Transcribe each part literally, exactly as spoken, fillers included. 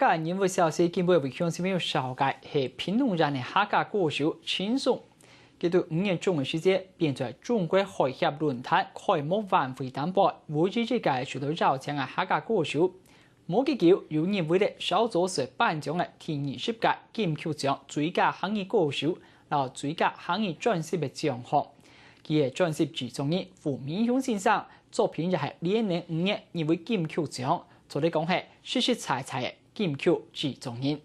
客人物消息，今晡日為鄉親朋友紹介係屏東縣个客家歌手陳松。佢對五月中个時節，編在中國海峽論壇開幕晚會頂背，唯一一個受到邀請个客家歌手。無幾久，有入圍了小組賽頒獎个第二十屆金曲獎最佳客語歌手，摎最佳客語專輯个獎項。佢个專輯製作人傅明雄先生作品也係連年五月入圍金曲獎，做得講係實實在在个 金曲製作人。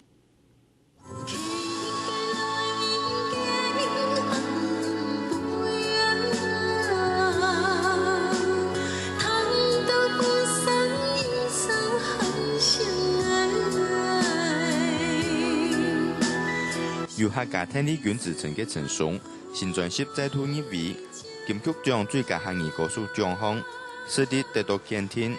有客家天地君之稱个陳松，新專輯再度入圍，金曲獎最佳客語歌手獎項，實力得到肯定。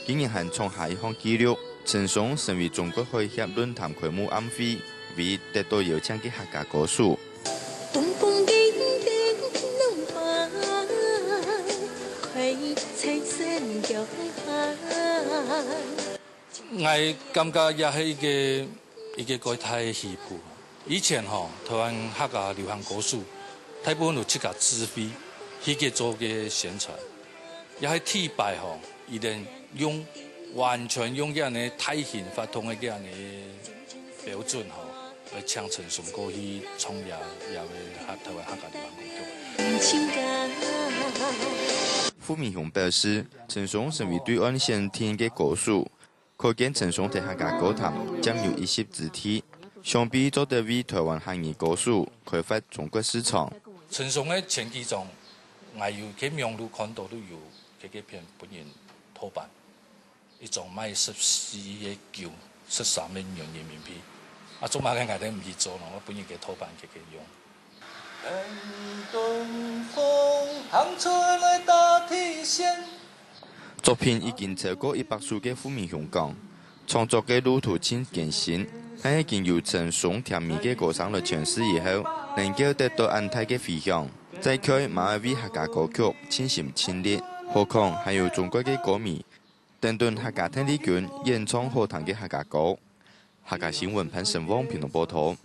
今年還創下一項紀錄，陳松成為中國海峽論壇開幕晚會唯一得到邀請个客家歌手。𠊎感覺也係一個，一個蓋大个起步。以前吼，臺灣客家流行歌手大部分都自家指揮，自家做个宣傳。 也係第一擺吼，佢等用，完全用佢等个大型活動个佢等个標準吼，來請陳松過去創這，這个客，臺灣客家流行歌曲。傅明雄表示，陳松成為對岸限定个歌手， 可見陳松在客家歌壇佔有一席之地，想必做得為臺灣客語歌手開發中國市場。陳松个前幾張，𠊎有去網路看到都有，佢个片分人盜版，一張賣十四個九，十三萬元人民幣。啊，做麼个𠊎等毋去做呢？𠊎分人个盜版，佢个用。 作品已經超過一百首个傅明雄講，創作个路途盡艱辛，但係經由陳松甜美个歌聲來詮釋以後，能夠得到恁大个迴響。再過嘛愛為客家歌曲盡心盡力，何況還有中國个歌迷，等等客家天地君演唱好聽个客家歌。客家新聞潘成旺屏東報導。